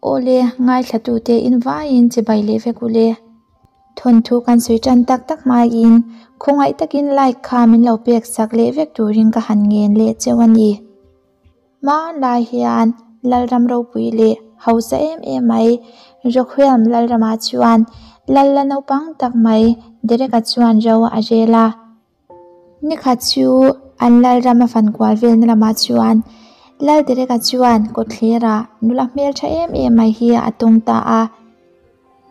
Awle, ngaithlatute in vaiin chibai leh vek ule. Thawnthu kan sawi tan tak tak hmain khawngaih takin like kha min lo pek sak leh vek turin ka han ngen leh cheu a ni. Hmanlai hian Lalram ropui leh hausa em em mai Rokhriam Lalramah chuan Lal la naupang tak mai Derek-a chuan ro a rel a. Nikhat chu an Lalram a fan kual velna lamah chuan Lal Derek-a chuan kawtthlera nula hmeltha em em mai hi a tawng ta a.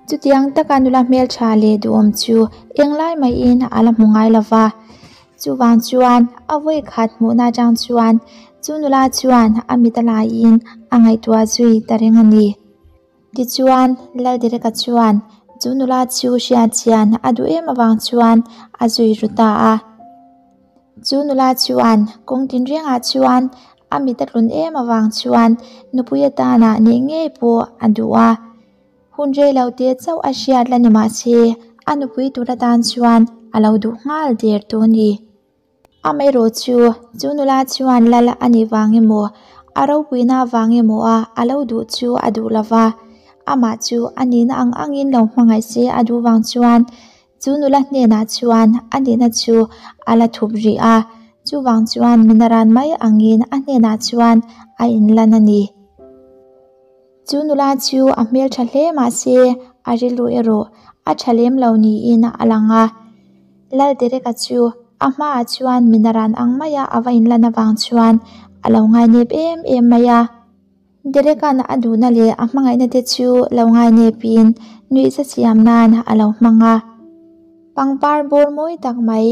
Chutiang taka nula hmeltha leh duhawm chu englai maiin a la hmu ngai lo va. Chuvang chuan a vawi khat hmuhna atang chuan chu nula chuan a mit a laiin a ngaihtuah zui ta reng a ni. Tichuan Laldireka chuan chu nula chu hriat chian a duh em avang chuan a zui ru ta a. Chu nula chuan kawng tinrengah chuan a mit a tlun em avang chuan nupui atana neih ngei pawh a duh a. Hun rei lo te chauh a hriat la ni mah se, a nupui tur atan chuan a lo duh nghal der tawh a ni. Amaherawh chu, chu nula chuan lal a nih vang emaw, a ropuina vang emaw a a lo duh chu a duh lo va, amah chu a nihna ang angin lo hmangaih se a duh vang chuan chu nula hnenah chuan a nihna chu a la thup rih a, chuvang chuan minaran mai angin a hnenah chuan a inlan a ni. Chu nula chu a hmeltha hle mahse a rilru erawh a tha lem lo niin a lang a. Laldereka chu a hmaah chuan minaran ang maia a va inlan avang chuan a lo ngainep em em mai a. Dereka'n a duhna leh a hmangaihna te chu lo ngainepin nuihza siam nan a lo hmang a. Pangpar bawr mawi tak mai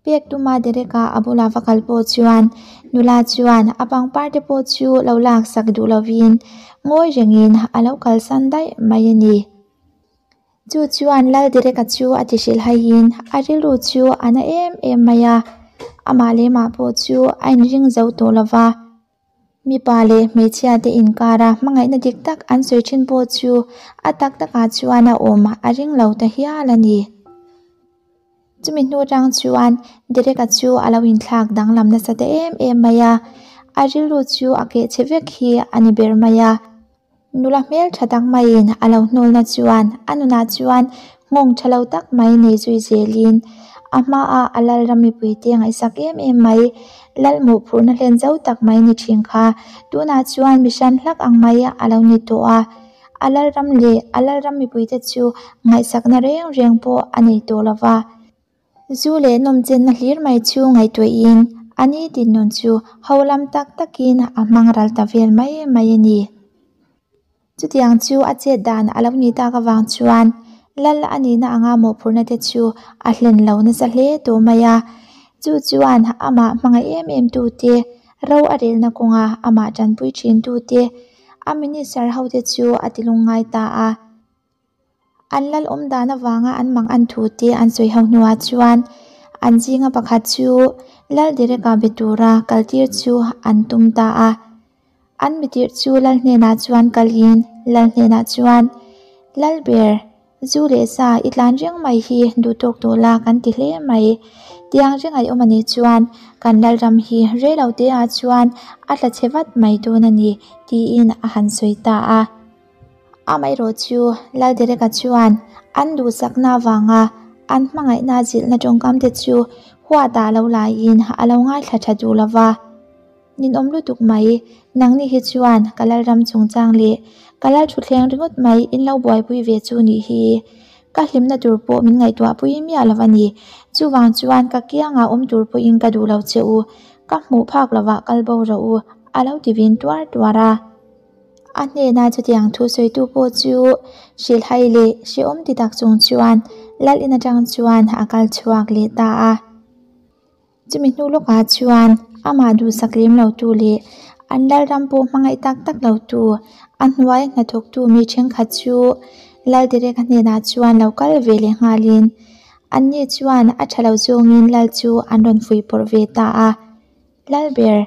Pek tuma Derek-a a bula va kal pawh chuan nula chuan a pangpar te pawh chu lo laksak duh lovin ngawi rengin a lo kalsan daih mai a ni. Chu chuan Lal Derek-a chu a ti hrilh haiin a rilru chu a na em em mai a, amah leh mah pawh chu a inring zo tawh lova. Mipa leh hmeichhia te inkara hmangaihna dik tak an sawi thin pawh chu a tak takah chuan a awm a ring lo ta hial a ni. Chumi hnu atang chuan Derek-a chu a lo inthlak danglam nasa ta em em mai a, a rilru chu a keh chhe vek hi a ni ber mai a. Nula hmel tha tak maiin a lo hnawlna chuan a nunah chuan nghawng tha lo tak mai nei zui zelin a hmaah a Lalram mipuite ngaihsak em em mai. Lal mawhphurhna hlen zo tak mai ni thin kha tunah chuan mi hran hlak ang mai a lo ni tawh a. A Lalram leh a Lalram mipuite chu ngaihsakna reng reng pawh a nei tawh lo va. Zu leh nawmchenna hlir mai chu ngaihtuahin a ni tinnun chu ho lam tak takin a hmang ral ta vel mai mai a ni. Chutiang chu a chet dan a lo nih tak avang chuan Lal a nihna anga mawhphurhna te chu a hlen lo nasa hle tawh mai a. Chu chuan amah hmangaih em em tute, ro a relna kawnga amah tanpui thin tute, a minister hote chu a tilungngai ta a. An lal awm dan avanga an mang an thu te an sawi ho hnuah chuan an zinga pakhat chu Lal Dereka be tura kaltir chu an tum ta a. An mitirh chu Lal hnenah chuan kalin Lal hnenah chuan, Lal ber, zu leh sa i tlan reng mai hi duh tawk tawh la kan ti hle mai. Tiang reng a i awm a nih chuan kan Lalram hi rei lo te ah chuan a tla chhe vat mai dawn a ni, tiin a han sawi ta a. Amaherawh chu Laldereka chuan an duhsakna avanga an hmangaihna zilhna tawngkam te chu huatah lo laiin a lo ngaithla tha duh lo va. Ninawm lutuk mai, nangni hi chuan ka Lalram chungchang leh ka Lal thutthleng ringawt mai in lo buaipui ve chu nih hi. Ka hlimna tur pawh min ngaihtuahpui miah lo a ni. Chuvang chuan ka kiangah awm tur pawhin ka duh lo che u, ka hmuh phak lovah kal bo rawh u, a lo ti vin tuar tuar a. A hnena chutiang thu sawitu pawh chu hrilhhai leh hrehawm ti tak chung chuan Lal in atang chuan a kal chhuak leh ta a. Chumi hnu lawkah chuan amah duhsak lem lotu leh an Lalram pawh hmangaih tak tak lotu a hnuai hnathawktu mi thenkhat chu Lal Derek-a hnenah chuan lo kal ve leh nghalin anni chuan a tha lo zawngin Lal chu an rawn fuihpawrh ve ta a. Lalber,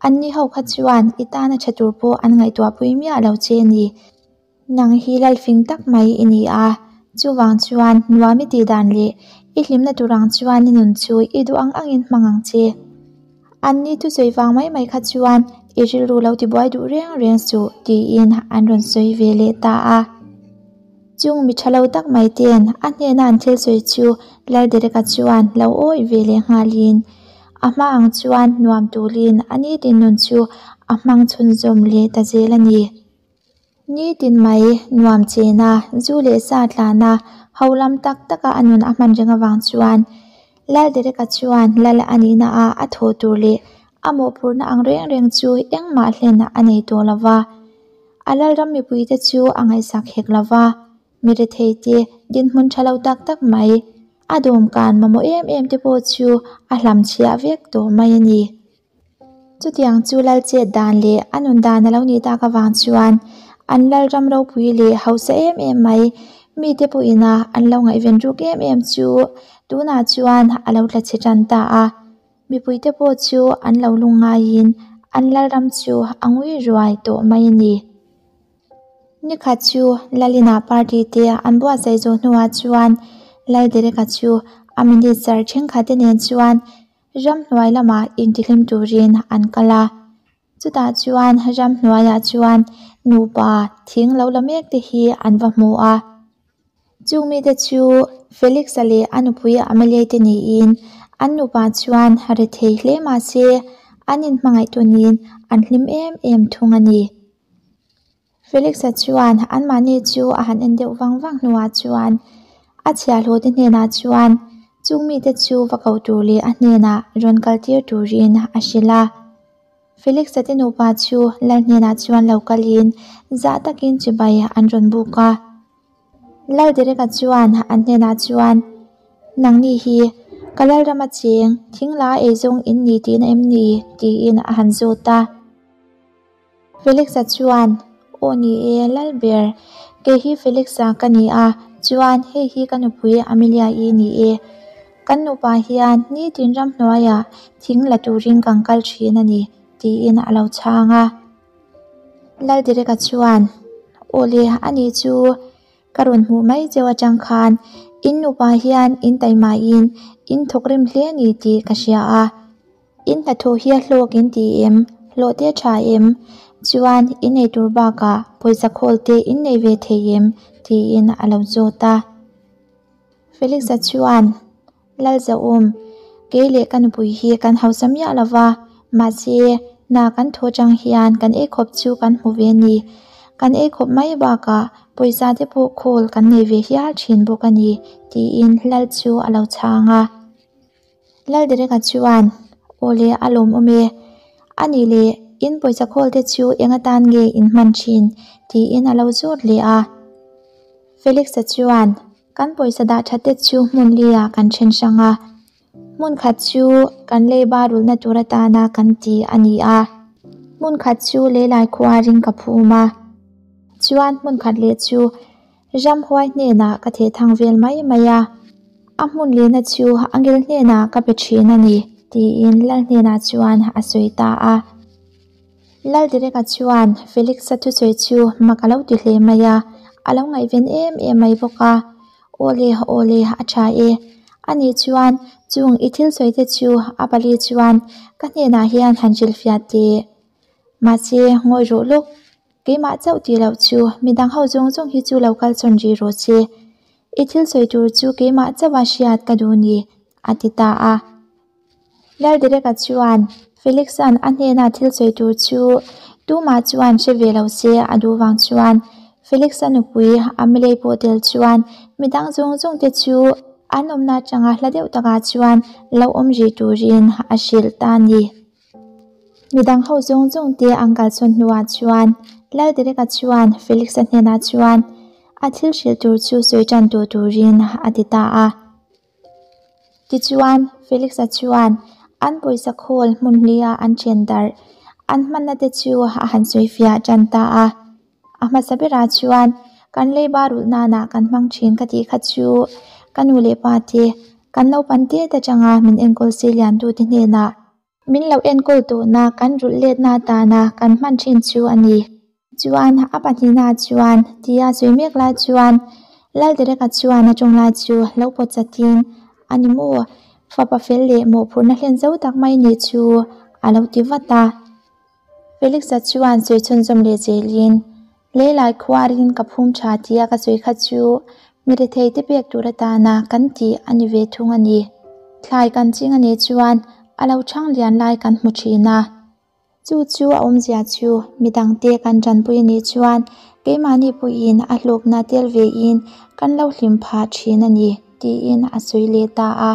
anni ho kha chuan i tana tha tur pawh an ngaihtuahpui miah lo che a ni. Nang hi lalfing tak mai i ni a, chuvang chuan nuam i tih dan leh i hlimna tur ang chuan i nun chu i duh ang angin hmang ang che. Anni thusawi vang mai mai kha chuan I rilru lo tibuai duh reng reng suh, tiin an rawn sawi ve leh ta a. Chung mi tha lo tak mai ten a hnena an thil sawi chu Laldereka chuan lo awih ve leh nghalin a hma ang chuan nuam tulin a nitin nun chu a hmang chhunzawm leh ta zel a ni. Nitin mai nuam chena zu leh sa tlana ho lam tak taka a nun a hman reng avang chuan Laldereka chuan Lal a nihna ah a thawh tur leh a mawhphurhna ang reng reng chu engmah hlen a nei tawh lo va. A lalram mipuite chu a ngaihsak hek lo va, mi retheite dinhmun tha lo tak tak mai, a dawmkan mamawh em em te pawh chu a hlamchhiah vek tawh mai a ni. Chutiang chu lal chet dan leh a nun dan a lo nih tak avang chuan an lalram ropui leh hausa em em mai mite pawhina an lo ngaihven ruk em em chu tunah chuan a lo tla chhe tan ta a. Mipuite pawh chu an lo lung ngaiin an lalram chu a ngui ruai tawh mai a ni. Nikhat chu Lalina party te an buatsaih zawh hnuah chuan Laldereka chu a minister thenkhatte nen chuan ramhnuai lamah intihlim turin an kal a. Chutah chuan ramhnuaiah chuan nupa thing lo la mek te hi an va hmu a. Chung mite chu Felix-a leh a nupui Amelia-i te niin an nupa chuan rethei hle mah se an inhmangaih tunin an hlim em em thung a ni. Felix-a chuan anmahni chu a han en deuh vang vang hnuah chuan a chhiahhlawhte hnenah chuan chung mite chu va koh tur leh a hnenah rawn kaltir turin a hrilh a. Felix-a te nupa chu lal hnenah chuan lo kalin zah takin chibai an rawn buk a. Laldereka chuan an hnenah chuan, Nangni hi ka lalrama cheng thingla eizawng in ni tihna em ni? tiin a han zawt a. Felix-a chuan, Aw ni e, Lalber, kei hi Felix-a ka ni a, chuan hei hi ka nupui Amelia-i ni e. Kan nupa hian nitin ramhnuaiah thing la turin kan kal thin a ni, tiin a lo chhang a. Laldereka chuan, Aw le, ani chu ka rawn hmuh mai cheu atang khan in nupa hian in taimahin in thawk rem hle a ni tih ka hria a. In hnathawh hi a hlawk in ti em? Hlawh te tha em? Chuan in ei tur bakah pawisa khawl te in nei ve thei em? tiin a lo zawt a. Felix-a chuan, Lalzawm, kei leh ka nupui hi kan hausa miah lo va, mahse hna kan thaw chang hian kan eikhawp chu kan hmu ve a ni. Kan eikhawp mai bakah pawisa te pawh khawl kan nei ve hial thin bawk a ni, tiin Lal chu a lo chhang a. Laldereka chuan, Aw le, a lawmawm e. A nih leh, in pawisa khawl te chu eng atan nge in hman thin? tiin a lo zawt leh a. Felix-a chuan, Kan pawisa dah that te chu hmun li-ah kan then hrang a. Hmun khat chu kan leiba rulhna tur atana kan ti a ni a. Hmun khat chu leilai khuarin ka phum a. Chuan hmun khat leh chu Ramhuai hnenah ka theh thang vel mai mai a, a hmun lehna chu angel hnenah ka pe thin a ni, tiin Lal hnenah chuan a sawi ta a. Lal Dereka chuan Felix-a thusawi chu mak a lo ti hle mai a, a lo ngaihven em em mai bawk a. Aw le, aw le, a tha e. Ani chuan chung i thil sawi te chu a pali chuan ka hnenah hian han hrilhfiah teh. Mahse, ngawi rawh lawk. Keimah chauh tih loh chu midang ho zawng zawng hi chu lo kal chawn rih rawh che. I thil sawi tur chu keimah chauha hriat ka duh ni, a ti ta a. Laldereka chuan Felix-a'n a hnena thil sawi tur chu tumah chuan hre ve lo se a duh vang chuan Felix-a nupui Amelei pawh tel chuan midang zawng zawng te chu an awmna atanga hla deuh takah chuan lo awm rih turin a hrilh ta a ni. Midang ho zawng zawng te an kalsawn hnuah chuan Laldereka chuan Felix-a hnenah chuan a thil hrilh tur chu sawi tan tawh turin a ti ta a. Tichuan, Felix-a chuan an pawisa khawl hmun hlia an then darh an hmanna te chu a han sawi fiah tan ta a. A hmasa berah chuan kan leiba rulh nanah kan hmang thin ka tih kha chu ka nu leh pa te kan naupang tet atanga min enkawl si liantute hnenah min lo enkawl tawhna kan rulh letna atana kan hman thin chu a ni. Chuan a pahnihna chuan tia sawi mek lai chuan Laldereka chuan a tawng lai chu lo pawt chatin a ni maw fapa fel leh mawhphurhna hlen zo tak mai nih chu a lo ti vat a. Felix-a chuan sawi chhunzawm leh zelin, Leilai khuarin ka phum tha tia ka sawi kha chu mi rethei te pek tur atana kan tih a ni ve thung a ni. Thlai kan ching a nih chuan a lo chhang lian lai kan hmu thin a. Chu chu a awmzia chu midangte kan tanpui a nih chuan keimahni pawhin a hlawkna tel vein kan lo hlim phah thin a ni, tiin a sawi leh ta a.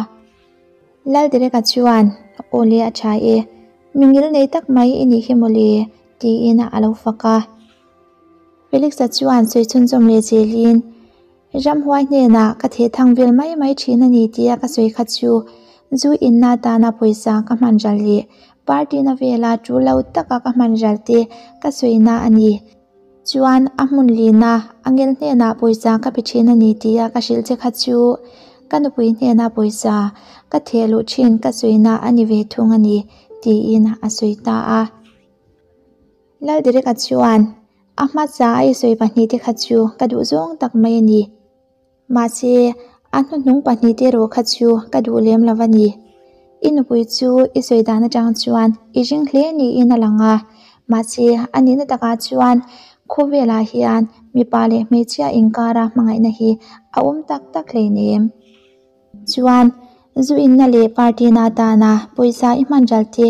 Laldereka chuan, Aw le a tha e, mi ngil nei tak mai i nih hi mawle, tiin a lo fak a. Felix-a chuan sawi chhunzawm leh zelin, Ramhuai hnenah ka theh thang vel mai mai thin a ni tia ka sawi kha chu zu inna atana pawisa ka hman ral leh party na vela tul lo taka ka hman ral te ka sawina a ni. Chuan a hmun lina angel hnenah pawisa ka pe thin a ni tia ka hrilh che kha chu ka nupui hnena pawisa ka theh luh thin ka sawina a ni ve thung a ni tiin a sawi ta a. Laldereka chuan a hmasa a i sawi pahnihte kha chu ka duh zawng tak mai a ni. Mahse, a hnuhnung pahnihte erawh kha chu ka duh lem lo a ni. I nupui chu i sawi dan atang chuan i ring hle niin a lang a, mahse a nihna takah chuan khawvelah hian mipa leh hmeichhia inkara hmangaihna hi a awm tak tak hleinem. Chuan, zu inna leh party na atana pawisa i hman ral te,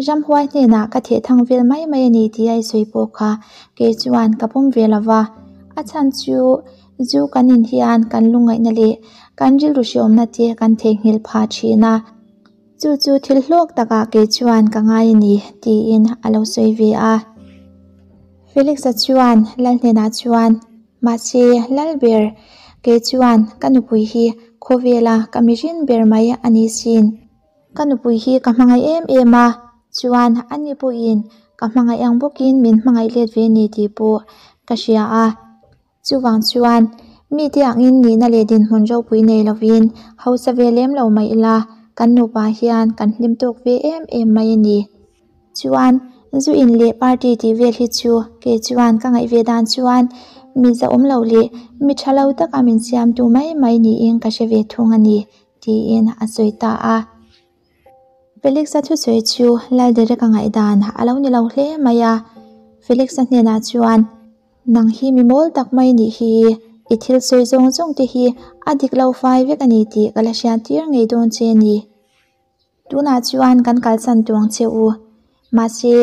ramhuai hnenah ka theh thang vel mai mai a ni tih a i sawi pawh kha kei chuan ka pawm ve lo va. A chhan chu zu kan in hian kan lungngaihna leh kan rilru hreawmna te kan theihnghilh phah thin a. Chu chu thil hlawk takah kei chuan ka ngai a ni, tiin a lo sawi ve a. Felix-a chuan Lal hnenah chuan, Mahse, Lalber, kei chuan ka nupui hi khawvela ka mirin ber mai a ni sin. Ka nupui hi ka hmangaih em em a, chuan ani pawhin ka hmangaih ang bawkin min hmangaih let ve ni tih pawh ka hria a. Chuvang chuan, mite angin nihna leh dinhmun ropui nei lovin hausa ve lem lo mai ila, kan nupa hian kan hlim tawk ve em em mai a ni. Chuan, zu in leh party tih vel hi chu kei chuan ka ngaih ve dan chuan mi zahawm lo leh mi tha lo taka min siamtu mai mai niin ka hre ve thung a ni, tiin a sawi ta a. Felix-a thusawi chu Laldereka ngaihdan a lo ni lo hle mai a, Felix-a hnenah chuan, Nang hi mi mawl tak mai nih hi, i thil sawi zawng zawng te hi a dik lo fai vek a ni tih ka la hriattir ngei dawn che a ni. Tunah chuan kan kalsan tuang che u. Mahse,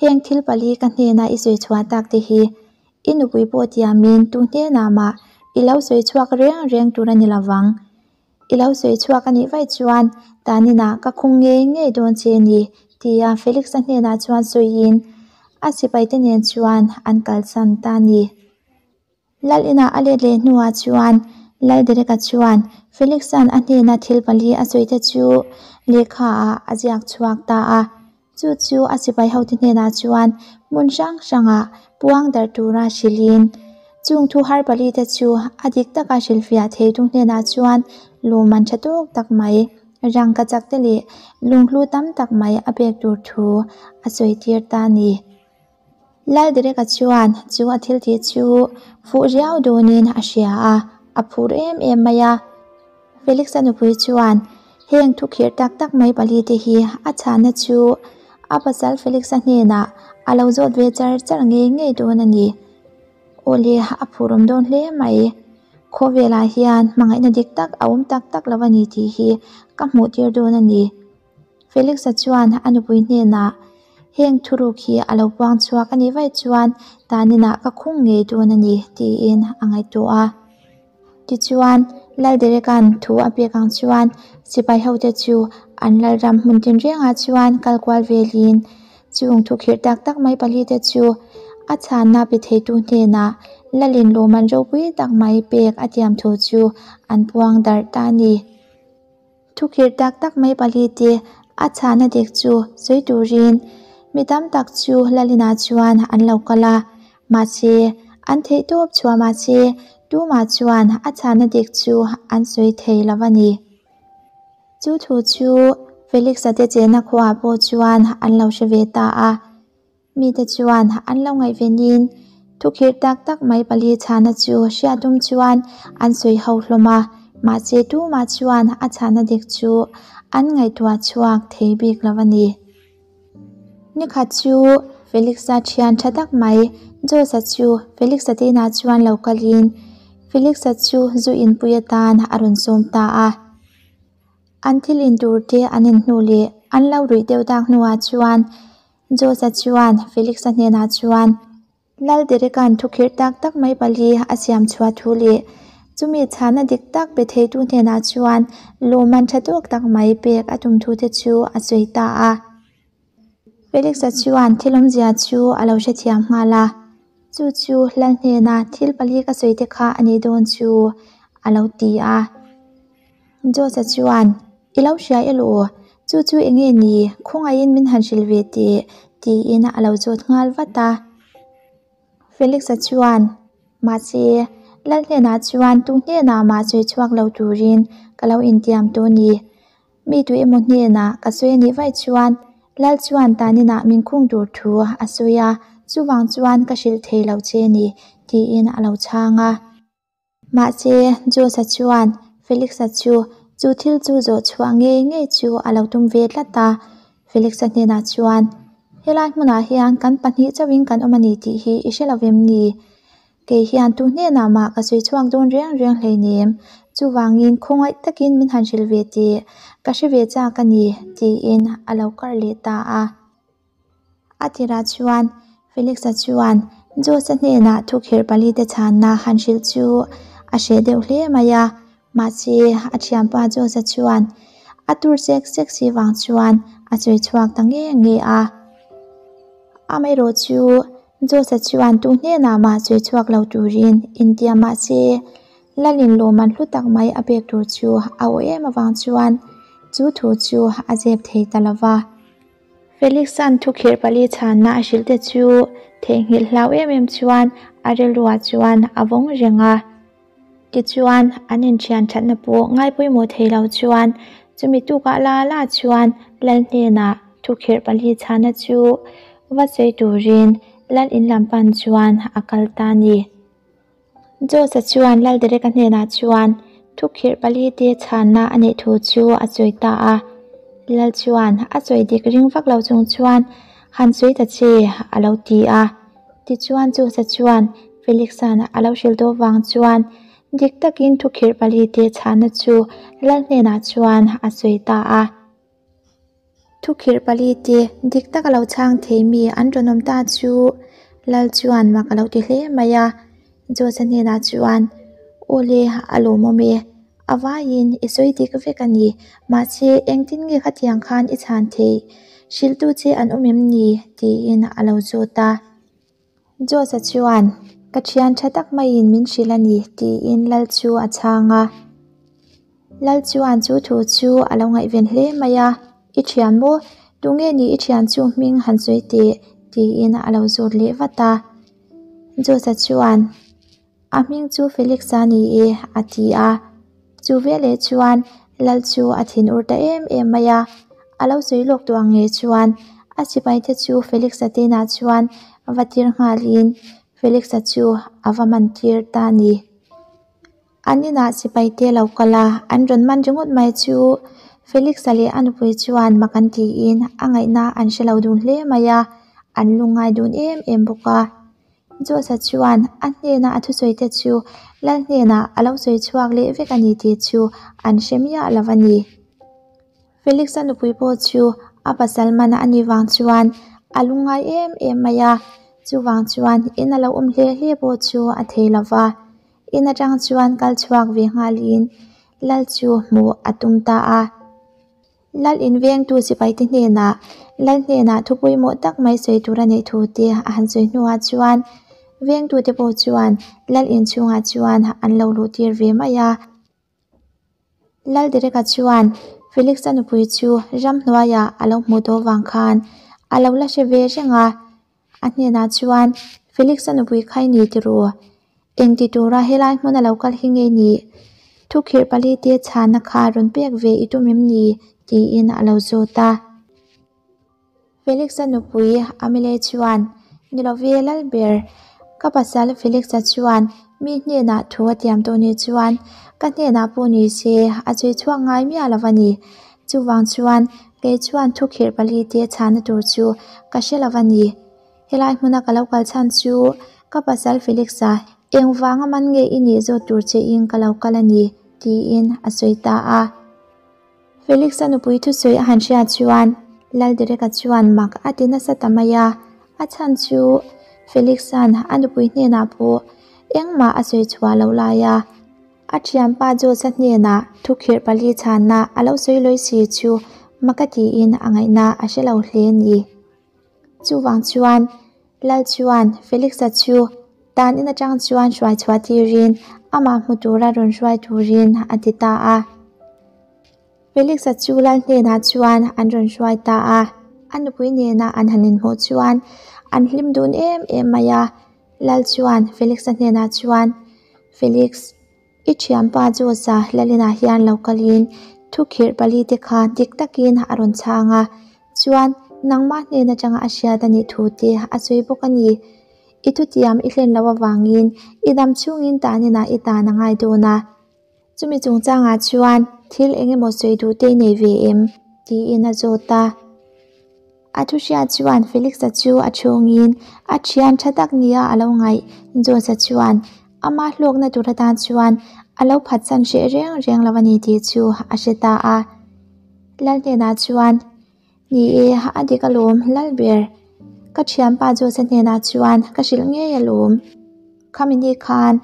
heng thil pali ka hnena i sawi chhuah tak te hi i nupui pawh tiamin tu hnenah mah i lo sawi chhuak reng reng tur a ni lovang. I lo sawi chhuak a nih vaih chuan taninah ka khung ngei ngei dawn che a ni, tia Felix-a hnenah chuan sawiin a sipaite nen chuan an kalsan ta a ni. Lal inah a let leh hnuah chuan Laldereka chuan Felix-a'n a hnena thil pali a sawi te chu lehkha ah a ziak chhuak ta a. Chu chu a sipai hote hnenah chuan hmun hrang hrangah puang darh tura hrilhin chung thu har pali te chu a dik taka hrilhfiah theitu hnenah chuan lawmman tha tawk tak mai, rangkachak te leh lunghlu tam tak mai a pek tur thu a sawi tir ta a ni. Laldereka chuan chu a thil tih chu fuh riau dawnin a hria a, a phur em em mai a. Felix-a nupui chuan heng thu khirh tak tak mai pali te hi a chhahna chu a pasal Felix-a hnenah a lo zawt ve char char ngei ngei dawn a ni. Awle, a phur awm dawn hle mai. Khawvelah hian hmangaihna dik tak a awm tak tak lo a ni tih hi ka hmuh tir dawn a ni. Felix-a chuan a nupui hnenah, Heng thuruk hi a lo puang chhuak a nih vaih chuan taninah ka khung ngei dawn a ni, tiin a ngaihtuah a. Tichuan, Laldereka'n thu a pek ang chuan sipai hote chu an lalram hmun tinrengah chuan kal kual velin chung thukhirh tak tak mai palite chu a chhanna pe theitu hnenah Lalin lawmman ropui tak mai pek a tiam thu chu an puang darh ta a ni. Thukhirh tak tak mai pali te a chhahna dik chu sawi turin mi tam tak chu Lalina chuan an lo kal a, mahse an theih tawp chhuah mahse tumah chuan a chhahna dik chu an sawi thei lo a ni. Chu thu chu Felix-a te chenna khuaah pawh chuan an lo hre ve ta a. Mite chuan an lo ngaihvenin thukhirh tak tak mai pali chhana chu hriat tum chuan an sawi ho hlawm a, mahse tumah chuan a chhana dik chu an ngaihtuah chhuak thei bik lo a ni. Nikhat chu Felix-a thian tha tak mai Jose-a chu Felix-a te inah chuan lo kalin Felix-a chu zu inpui atan a rawn sawm ta a. An thil in tur te an in hnu leh an lo ruih deuh tak hnuah chuan Jose-a chuan Felix-a hnenah chuan Lal Derek-a'n thukhirh tak tak mai pali a siam chhuah thu leh chumi chhana dik tak pe theitu hnenah chuan lawmman tha tawk tak mai pek a tum thu te chu a sawi ta a. Felix-a chuan thil awmzia chu a lo hrethiam nghal a, Chu chu Lal hnena thil pali ka sawi te kha a nih dawn chu a lo ti a. Jose chuan, I lo hria elaw? Chu chu eng nge ni? Khawngaihin min han hrilh ve teh, tiin a lo zawt nghal vat a. Felix-a chuan, Mahse, Lal hnenah chuan tu hnenah mah sawi chhuak lo turin ka lo intiam tawh a ni. Mi tu emaw hnenah ka sawi a nih vaih chuan Lal chuan taninah min khung tur thu a sawi a, chuvang chuan ka hrilh thei lo che a ni, tiin a lo chhang a. Mahse, Jose-a chuan Felix-a chu chu thil chu zawh chhuah ngei ngei chu a lo tum ve tlat a. Felix-a hnenah chuan, Helai hmunah hian kan pahnih chauhin kan awm a ni tih hi i hre lo vem ni? Kei hian tu hnenah mah ka sawi chhuak dawn reng reng hleinem. Chuvangin khawngaih takin min han hrilh ve teh, ka hre ve chak a ni, tiin a lo kar leh ta a. A tirah chuan Felix-a chuan Jose hnenah thukhirh palite chhanna han hrilh chu a hreh deuh hle mai a, mahse a thianpa Jose chuan a tur sek sek si vang chuan a sawi chhuak ta nge nge a. Amaherawh chu Jose chuan tu hnenah mah sawi chhuak lo turin intiam mahse Lalin lawmman hlu tak mai a pek tur chu a aw em avang chuan chu thu chu a zep thei ta lo va. Felix-a'n thukhirh pali chhanna a hrilh te chu theihnghilh hlau em em chuan a rilruah chuan a vawng reng a. Tichuan, an inthian thatna pawh ngai pawimawh thei lo chuan chumi tukah la la chuan Lal hnenah thukhirh pali chhanna chu va sawi turin Lal in lam pan chuan a kal ta a ni. Jose chuan Lal Derek-a hnenah chuan thukhirh pali te chhanna a neih thu chu a sawi ta a. Lal chuan a sawi dik ring vak lo chung chuan han sawi ta che a lo ti a. Tichuan Jose chuan Felix-a'n a lo hrilh dawh vang chuan dik takin thukhirh pali te chhanna chu Lal hnenah chuan a sawi ta a. Thukhirh pali te dik tak a lo chhang thei mi an rawn awm ta chu Lal chuan mak a lo ti hle mai a, Jose hnenah chuan, Awle a lawmawm e, a vaiin i sawi dik vek a ni, mahse engtin nge khatiang khan i chhan theih? Hrilhtu che an awm em ni? tiin a lo zawt a. Jose chuan, Ka thian tha tak maiin min hrilh a ni, tiin Lal chu a chhang a. Lal chuan chu thu chu a lo ngaihven hle mai a, I thian maw? Tunge ni i thian chu hming han sawi teh? tiin a lo zawt leh vat a. Jose chuan, A hming chu Felix-a ni e, a ti a. Chu veleh chuan Lal chu a thin ur ta em em mai a. A lo sawi lawk tawh ang nge chuan a sipaite chu Felix-a tenah chuan va tir nghalin Felix-a chu a va man tir ta a ni. An inah sipaite lo kal a, an rawn man ringawt mai chu Felix-a leh a nupui chuan mak an tiin a ngaihna an hre lo dun hle mai a, an lungngai dun em em bawk a. Jose chuan a hnena a thusawite chu Lal hnenah a lo sawi chhuak leh vek a ni tih chu an hre miah lo a ni. Felix-a nupui pawh chu a pasal man a nih vang chuan a lungngai em em mai a, chuvang chuan in a lo awm hle hle pawh chu a thei lo va. In atang chuan kal chhuak ve nghalin Lal chu hmuh a tum ta a. Lal invengtu sipaite hnenah Lal hnenah thu pawimawh tak mai sawi tur a neih thu te a han sawi hnuah chuan vengtute pawh chuan Lal inchhungah chuan an lo luh tir ve mai a. Lal Derek-a chuan Felix-a nupui chu ramhnuaiah a lo hmuh tawh vang khan a lo la hre ve reng a, a hnenah chuan Felix-a nupui kha i ni tiraw? Engti tura helai hmun a lo kal hi nge nih? Thukhirh pali te chhanna kha rawn pek ve i tum em ni? tiin a lo zawt a. Felix-a nupui Amile chuan, Ni lo ve Lalber, ka pasal Felix-a chuan mi hnenah thu a tiam tawh ni chuan ka hnenah pawh ni se a chhui chhuak ngai miah lo a ni. Chuvang chuan kei chuan thukhirh pali te chhanna tur chu ka hre lo a ni. Helai hmuna ka lo kal chhan chu ka pasal Felix-a engvanga man nge i nih zawt tur che in ka lo kal a ni, tiin a sawi ta a. Felix-a nupui thusawi a han hriat chuan Laldereka chuan mak a ti nasa ta mai a, a chhan chu Felix-a'n a nupui hnenah pawh engmah a sawi chhuah loh lai a, a thianpa Josh-a hnenah thukhirh pali chhanna a lo sawi lawi si chu mak a tiin a ngaihna a hre lo hle a ni. Chuvang chuan Lal chuan Felix-a chu tan in atang chuan hruai chhuah tirin amah hmu tura rawn hruai turin a ti ta a. Felix-a chu Lal hnenah chuan an rawn hruai ta a, a nupui nena an han inhmuh chuan an hlim dun em em mai a. Lal chuan Felix-a hnenah chuan, Felix, I thianpa Josa Lalinah hian lo kalin thukhirh pali te kha dik takin a rawn chhang a, chuan nangmah hnen atanga a hriat a nih thu te a sawi bawk a ni. I thutiam i hlen loh avangin i dam chhungin taninah i tan a ngai dawn a. Chumi chungchangah chuan thil eng emaw sawi duh te i nei ve em? tiin a zawt a. A thu hriat chuan Felix-a chu a chhungin a thian tha tak nia a lo ngaih. George-a chuan ama hlawkna tur atan chuan a lo phatsan hreh reng reng lo a ni tih chu a hre ta a. Lal hnenah chuan, Ni e, a dik alawm, Lalber. Ka thianpa George-a hnenah chuan ka hrilh ngei alawm. Khami ni khan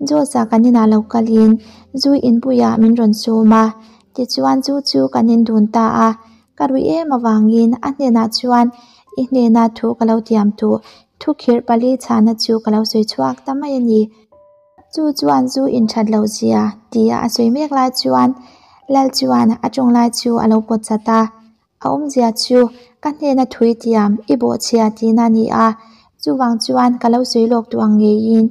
George-a kan inah lo kalin zu inpuiah min rawn sawm a, tichuan chu chu kan indun ta a. Ka ruih em avangin a hnenah chuan i hnena thu ka lo tiam tawh, thu khirh pali chhahna chu ka lo sawi chhuak ta mai a ni. Chu chuan zu inthat loh zia tia a sawi mek lai chuan Lal chuan a tawng lai chu a lo pawt chat a, a awmzia chu ka hnena thui tiam i bawhchhia tihna a ni a, chuvang chuan ka lo sawi lawk duh ang ngeiin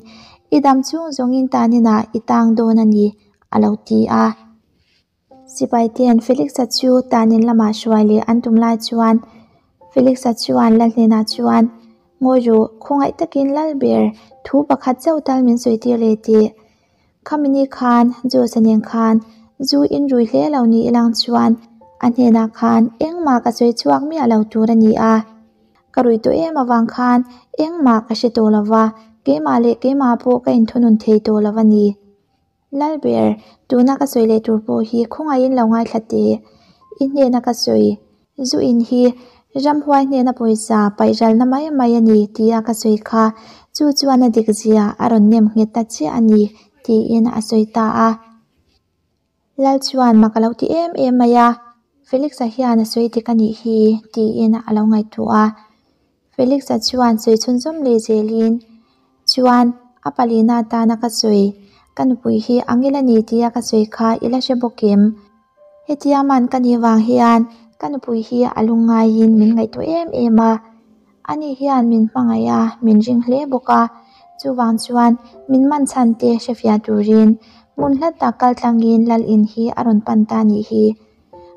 i dam chhung zawngin taninah i tang dawn a ni a lo ti a. Sipaite'n Felix-a chu tanin lamah hruai leh an tum lai chuan Felix-a chuan Lal hnenah chuan, Ngawi ru, khawngaih takin Lal ber thu pakhat chauh tal min sawi tir leh tih. Khami ni khan Josh-a nen khan zu in rui hle lo ni ilang chuan a hnenah khan engmah ka sawi chhuak miah lo tur a ni a. Ka rui tawh em avang khan engmah ka hre tawh lo va, keimah leh keimah pawh ka inthunun thei tawh lo a ni. Lalber, tuna ka sawi leh tur pawh hi khawngaihin lo ngaithla teh. I hnena ka sawi, zu in hi ramhuai hnena pawisa paih ralna mai mai a ni tia ka sawi kha, chu chuan a dik zia a rawn nem nghet ta chiah a ni, tiin a sawi ta a. Lal chuan mak a lo ti em em mai a, Felix-a hian a sawi dik a nih hi, tiin a lo ngaihtuah a. Felix-a chuan sawi chhunzawm leh zelin, Chuan, a palina atana ka sawi, ka nupui hi angel a ni tia ka sawi kha i la hre bawk em? Hetia man ka nih vang hian ka nupui hi a lungngaiin min ngaihtuah em em a. Ani hian min hmangaih a, min ring hle bawk a. Chuvang chuan min man chhan te hrefiah turin hmun hla tak kal tlangin Lal in hi a rawn pan ta nih hi.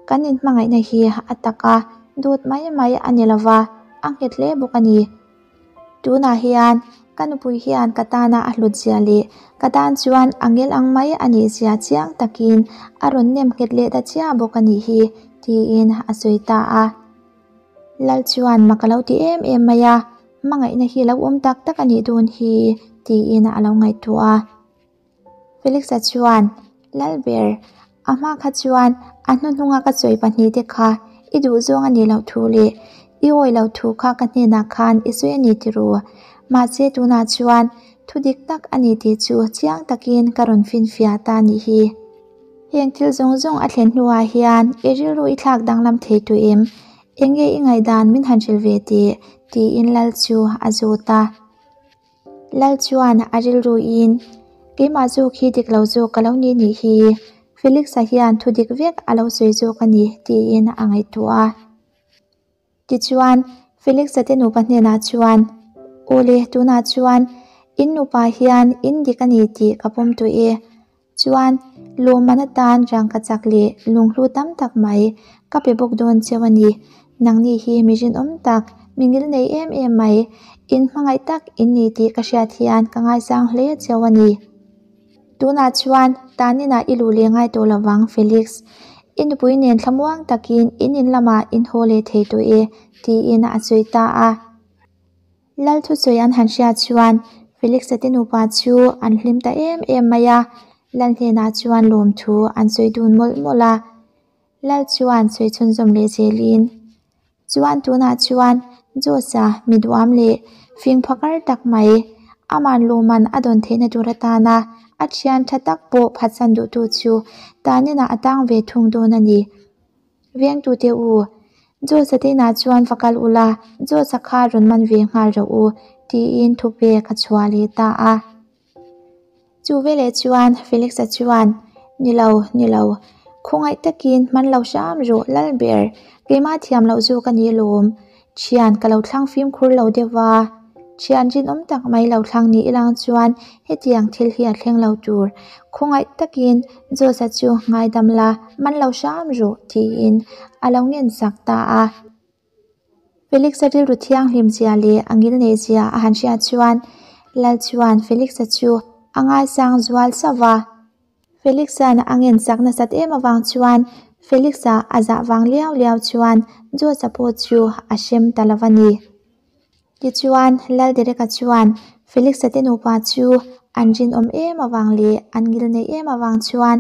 Kan inhmangaihna hi a tak a, dut mai mai a ni lova, a nghet hle bawk a ni. Tunah hian ka nupui hian ka tana a hlut zia leh ka tan chuan a ngel ang mai a nih zia chiang takin a rawn nem nghet leh ta chiah bawk a nih hi, tiin a sawi ta a. Lal chuan mak a lo ti em em mai a, hmangaihna hi lo awm tak tak a nih dawn hi, tiin a lo ngaihtuah a. Felix-a chuan, Lalber, a hma kha chuan a hnuhnunga ka sawi pahnihte kha i duhzawng a nih loh thu leh i awih loh thu kha ka hnenah khan i sawi a ni ti ru. Mahse tunah chuan thu dik tak a ni tih chu chiang takin ka rawn finfiah ta a nih hi. Heng thil zawng zawng a thlen hnuah hian i rilru i thlak danglam thei tawh em? Enge i ngaihdan min han hrilh ve teh? tiin Lal chu a zawt a. Lal chuan a rilruin, Keimah zawk hi dik lo zawk ka lo ni nih hi, Felix-a hian thu dik vek a lo sawi zawk a ni, tiin a ngaihtuah a. Tichuan, Felix-a te nupa hnenah chuan, Awle, tunah chuan in nupa hian in dik a ni tih ka pawm tawh e. Chuan, lawmman atan rangka chak leh lunghlu tam tak mai ka pe bawk dawn cheu a ni. Nangni hi mi rinawm tak, mi ngil nei em em mai, in hmangaih tak in ni tih ka hriat hian ka ngaisang hle cheu a ni. Tunah chuan taninah i luh leh ngai tawh lovang, Felix. I nupui nen thlamuang takin in in lamah in haw leh thei tawh e, tiin a sawi ta a. Lal thusawi an han hriat chuan Felix-a te nupa chu an hlim ta em em mai a, Lal hnenah chuan lawmthu an sawi dun mawlh mawlh a. Lal chuan sawi chhunzawm leh zelin, Chuan tunah chuan Josa mi duam leh fing phakar tak mai, aman lawman a dawn theihna tur atana a thian tha tak pawh phatsan duhtu chu taninah a tang ve thung dawn a ni. Vengtute u, Josa te inah chuan va kal ula, Josa kha rawn man ve nghal rawh u, tiin thupek a chhuah leh ta a. Chu veleh chuan Felix-a chuan, Ni lo, ni lo, khawngaih takin hman lo hram rawh Lalber, keimah thiam loh zawk a ni alawm, thian ka lo thlang fimkhur lo deuh va, thian rinawm tak mai lo thlang ni ilang chuan hetiang thil hi a thleng lo tur, khawngaih takin Josa chu ngaidam la, man lo hram rawh tiin a lo ngensak ta a. Felix-a rilru thianghlim zia leh a ngilneih zia a han hriat chuan Lal chuan Felix-a chu a ngaisang zual sauh va. Felix-a'n a ngensak nasat em avang chuan Felix-a a zah vang liau liau chuan Josa pawh chu a hrem ta lo va ni. Tichuan, Lal Derek-a chuan Felix-a te nupa chu an rinawm em avang leh an ngilneih em avang chuan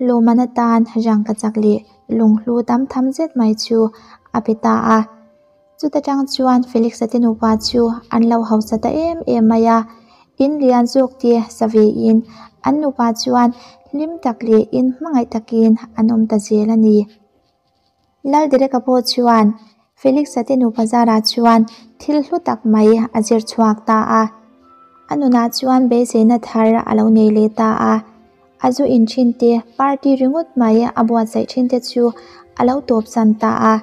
Lawmman atan rangkachak leh lunghlu tam tham zet mai chu a pe ta a. Chuta tang chuan Felix-a te nupa chu an lo hausa ta em em mai a, in lian zawk te sa vein an nupa chuan hlim tak leh in hmangaih takin an awm ta zel a ni. Laldereka pawh chuan Felix-a te nupa zarah chuan thil hlu tak mai a zir chhuak ta a. A nunah chuan beiseina thar a lo nei leh ta a. A zu in thin te, party ringawt mai a buatsaih thin te chu a lo tawpsan ta a.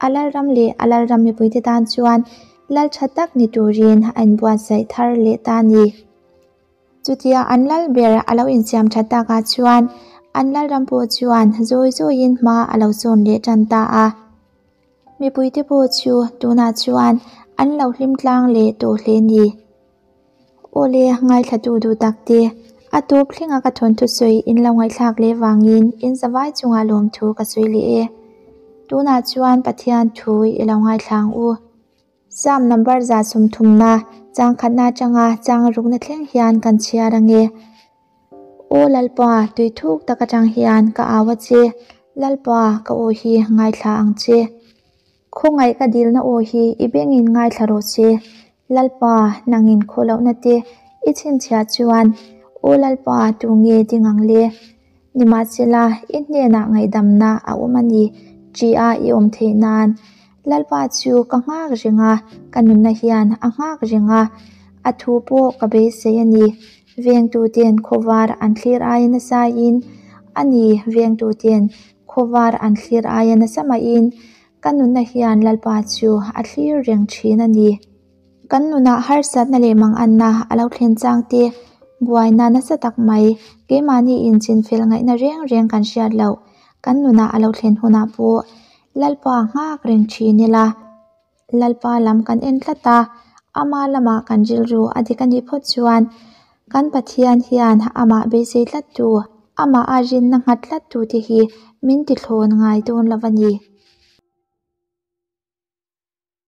A lalram leh a lalram mipuite tan chuan lal tha tak ni turin a inbuatsaih thar leh ta a ni. Chutia an lal ber a lo insiam that takah chuan an lalram pawh chuan zawi zawiin hma a lo sawn leh tan ta a. Mipuite pawh chu tunah chuan an lo hlim tlang leh tawh hle ni. Awle ngaithlatu duh tak te, a tawp thlenga ka thawnthu sawi in lo ngaihthlak leh vangin in zavai chungah lawmthu ka sawi leh e. Tunah chuan Pathian thu i lo ngaithla ang u. Psalm number 130 chang khatna atanga chang rukna thleng hian kan chhiar ange. Aw Lalpa, tui thuk tak atang hian ka au a che, Lalpa, ka aw hi ngaithla ang che. Khawngaih ka dilna aw hi i bengin ngaithla rawh se. Lalpa, nangin khawlohna te i chhinchhiah chuan, Aw Lalpa, tu nge ding ang le? Nimahsela, i hnenah ngaihdamna a awm a ni, tia i awm theih nan. Lalpa chu ka nghak reng a, ka nunna hian a nghak reng a, a thu pawh ka beisei a ni. Vengtuten khawvar an thlir aia nasain, a ni, vengtuten khawvar an thlir aia nasa mahin, ka nunna hian Lalpa chu a thlir reng thin a ni. Kan nunah harsatna leh manganna a lo thlen chang te, buaina nasa tak mai, keimahni inchinfel ngaihna reng reng kan hriat loh, kan nunah a lo thlen hunah pawh Lalpa nghak reng thin ila. Lalpa lam kan en tlat a, ama lamah kan rilru a dik a nih phawt chuan kan Pathian hian amah beisei tlattu, amah a rinna nghat tlattute hi min tithlawn ngai dawn lo a ni.